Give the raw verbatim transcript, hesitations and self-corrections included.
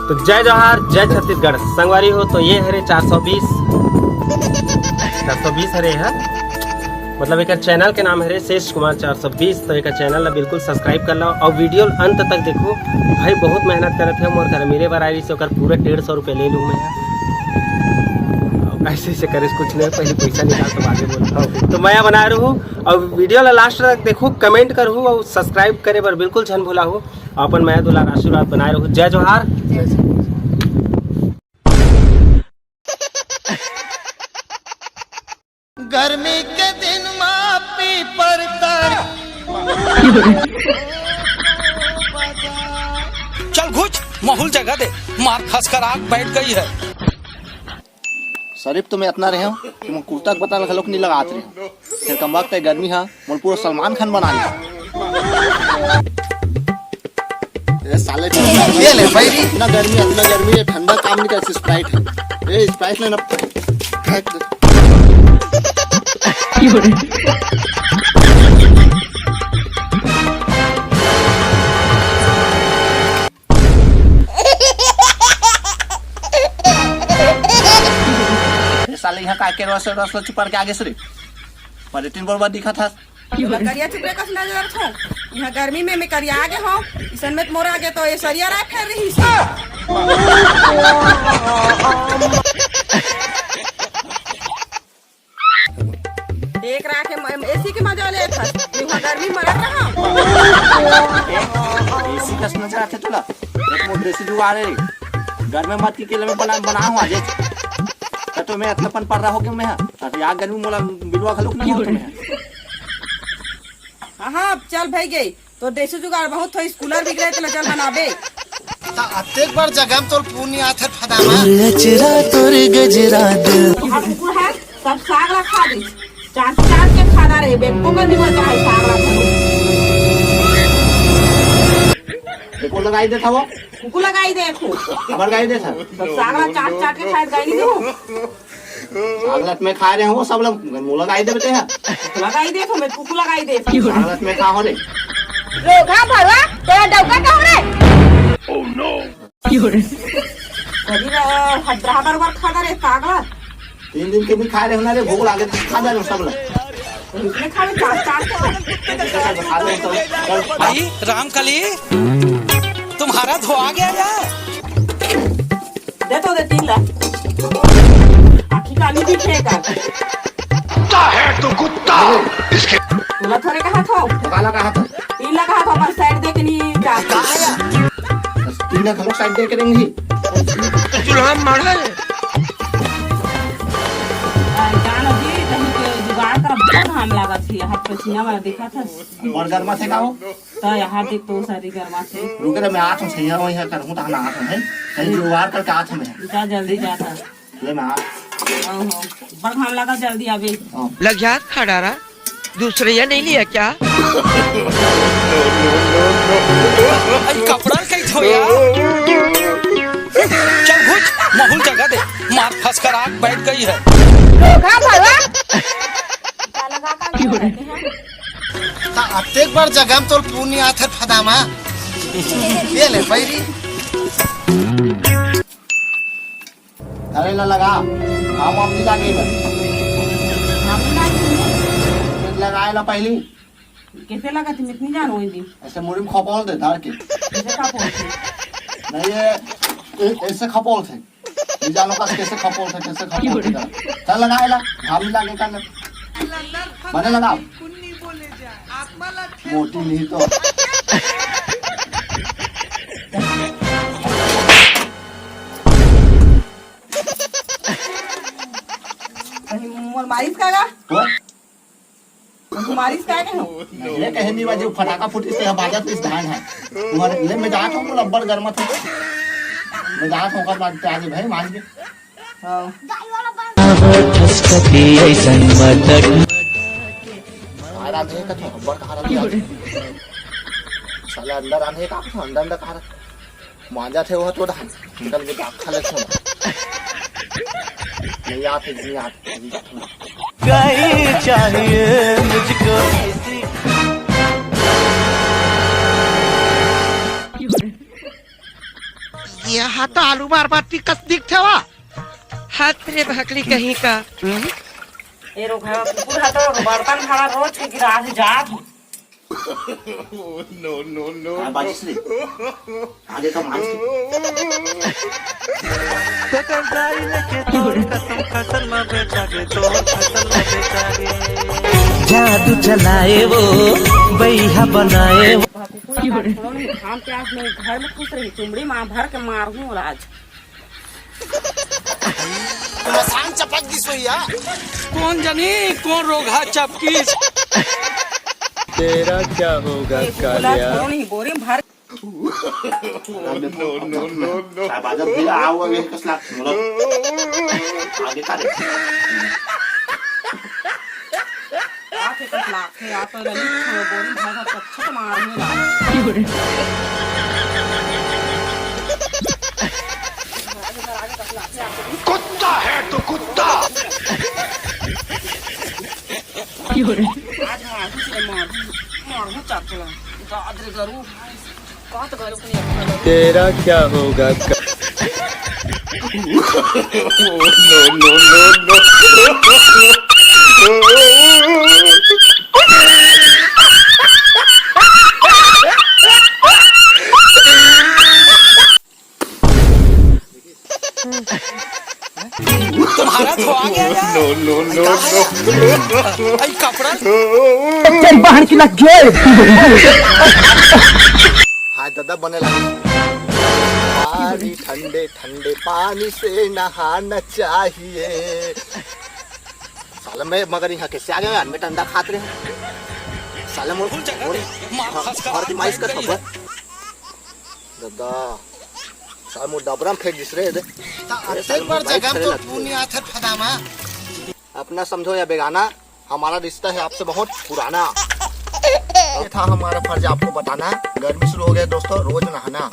तो जय जोहार, जय छत्तीसगढ़ संगवारी हो। तो ये हरे चार सौ बीस, चार सौ बीस हरे है, मतलब एक चैनल के नाम हरे शेष कुमार चार सौ बीस। तो एक चैनल ला बिल्कुल सब्सक्राइब कर लो और वीडियो अंत तक देखो। भाई बहुत मेहनत करत है, मोर घर मेरे बर आई रही से ओकर पूरा डेढ़ सौ रुपये ले लूँ मैं। ऐसे ऐसे करे कुछ नहीं, पहले पैसा निकाल तो आगे बोलता हूँ। तो मया बनाए रहू और वीडियो ला लास्ट तक देखू, कमेंट करू और सब्सक्राइब करे बर बिल्कुल झन भुलाहू। अपन मया दुलार आशीर्वाद बनाए रहू। जय जोहार। गर्मी के दिन मा पीपर तर। चल घुच, माहौल जगा दे, मार खास कर आग बैठ गई है। शरीफ तो मैं इतना रहे हूँ कि मैं कुर्ता के बटन घलोक नहीं लगात रहे हूँ। फिर कम वक्त है गर्मी हा, मोर पूरा सलमान खान बना लिया। ए साले, ये ले भाई, इतना गर्मी, इतना गर्मी है, ठंडा काम नहीं कर, स्प्राइट है। ए, स्प्राइट लेना, फेंक दे। ए साले, यहाँ का के रस, रस चिपड़ के आगे से रे। पर तीन बार बाद दिखा था। करिया चुपे कस नजर छो। यहाँ गर्मी में मैं करिया आगे हो। इसन में मोर आगे तो ये सरिया राय फेर रही से। एक रात के म-, एसी के मजा ले था। यहाँ गर्मी मरत रहा। एसी कस नजर आथे तुला। एक मोर देसी जुगाड़ है। घर में मत की केले में बना, बना हूँ आज। तो मैं इतना पन पड़ रहा हो कि मैं, अरे यार गर्मी मोला बिलवा घलोक नहीं हो तुम्हें। हाँ, हाँ, अब चल भाई गई। तो देसी जुगाड़ बहुत हो, स्कूलर बिगड़े तो चल बनाबे। ता अतेक बार जगह में तोर पून नहीं आथे फदामा। तोर अचरा, तोर गजरा दे। अब कुकुर है, सब साग ला खा दी। चाट चाट के खा दा रे, बेटको में नहीं बचा है साग ला खाने। एको लगाई दे था वो। कुकुर लगाई दे एको। अबर लगाई दे था। सब साग ला चाट चाट के खाए गई नहीं हो। साग ला मैं खा रहे हो, सब ला मुँह लगाई दे बेटे है। लगाई दे तो मैं कुकुर लगाई दे। साग ला मैं खा हो रे। रोगा भरवा, तेरा डौका का हो रे? शरीर, अ, हड्डा बरोबर खा दा रे साग ला। तीन दिन के भी खा रहे हो ना रे, भूख लागे तो खा जा रे सब ला। इसने खा ले चार, चार सौ। खा ले सब। चल, भाई रामकली, तुम्हारा धोआ गया क्या? दे तो दे तीन ला। आखी काली भी फेंका। कुत्ता है तू, कुत्ता। इसके तोला थोड़े कहा था। काला कहा था। तीन ला कहा था, पर साइड दे के नहीं जाता। तीन ला घलोक साइड दे के देंगी। चूल्हा मारा है। आ, जान अभी कहीं के जुगाड़ कर, बहुत घाम लागत है, हाथ पसीना वाला देखा था। और गर्मा थे का हो? तो यहाँ देख तो सारी गर्मा थे। रुके रे, मैं आठ हूँ, सही है, वही है, करहूँ तो हम आठ हूँ, है। कहीं जुगाड़ करके आठ हूँ मैं। जा जल्दी जाता। ले ना। ओहो, बड़ घाम लगा, जल्दी आवे। हाँ। लग जा खड़ा रहा, दूसरे या नहीं लिया क्या? भाई कपड़ा कहीं धोया। चल घुच, माहौल जगा दे, मार फंस कर आग बैठ गई है। धोखा भला। ता अतेक बार जगह में तोर पून नहीं आथे फदामा। ये ले पैरी। अरे ला लगा, काम वाम नहीं लागे इधर। काम नहीं लागे। लगाए ला पहली। कैसे लगा थी, मैं इतनी जान हुई थी। ऐसे मुड़ी में खपोल दे धर के। कैसे खपोल थी? नहीं, ये, ये, ऐसे खपोल थे। नहीं जानो का कैसे खपोल थे, कैसे खपोल थे। चल लगाए ला, घाम नहीं लागे कर ले। मने लगा। मोटी नहीं तो। कहीं मोर मारिस का गा? तो? कहीं मारिस का के हो? ये कहे नहीं बाजे, फटाका फुटिस ते बाजा तो इस धान है। तुम्हारे ले मैं जात हूँ, लब्बर गर्मा था। मैं जात हूँ, ओकर बाद प्याज भाई मांज के। हाँ। ठसकती ऐसन मदद। आ रहा है कथो, लब्बर कहाँ रहा है? साला अंदर आने का, अंदर, अंदर कहाँ रहा? मांजा थे वो तो धान, निकल के आप खा लेते हो। नहीं आते, नहीं आते, नहीं आते। कहीं चाहिए मुझको ऐसी। ये हा तो आलू मार बाटी कस दिखथे वा। हाथ रे भकली कहीं का। ए रोघा कुकुर हा तो बर्तन भाड़ा रोज के गिरा जात हो। नो नो नो। बाजिस रे। आगे का मांस के। तेकर दाई लेके तोर कसम, फसल में बेचा गे, तोर फसल में बेचा गे। जादू चलाए वो, बैहा बनाए वो। कुकुर का छोड़ो नहीं, घाम प्यास में घर में खुश रही, चुमड़ी माँ भर के मारहूँ आज। मसान चपक गिस भैया। कौन जानी कौन रोघा चपकिस। तेरा क्या होगा कुकुर का कालिया? छोड़ो नहीं, बोरी में भर नो नो नो नो। बाजा भैया आओ, अभी कस लाग मुड़ा। आगे का रे। आके कस लाग थे, आप तो रंजीत बोरी में भर भर के अच्छा तो मारहूँ आज। कुत्ता है तू, कुत्ता। आज मारहूँ से मारहूँ, मारहूँ चाचला। दाद रे गरू, कत गरू के नहीं तेरा क्या होगा का- नो नो नो नो। तुम्हारा तो आ गया यार। नो नो नो नो। आई कपड़ा। तेरी बहन की लग गए। हाय दादा बने लगा। पानी ठंडे ठंडे पानी से नहाना चाहिए। साला मैं मगर यहाँ कैसे आ गया यार, मैं टंडा खात रहे। साला मोर भूल जाएगा मोर रे, माँ फंस कर घर की माइस का बैठ गई खबर। है। दादा साला मोर डबरा में फेंक दिस रे दे। एक बार जगह तो तू नहीं आथे फदामा। अपना समझो या बेगाना, हमारा रिश्ता है आपसे बहुत पुराना। ये था हमारा फर्ज आपको बताना। गर्मी शुरू हो गया दोस्तों, रोज नहाना।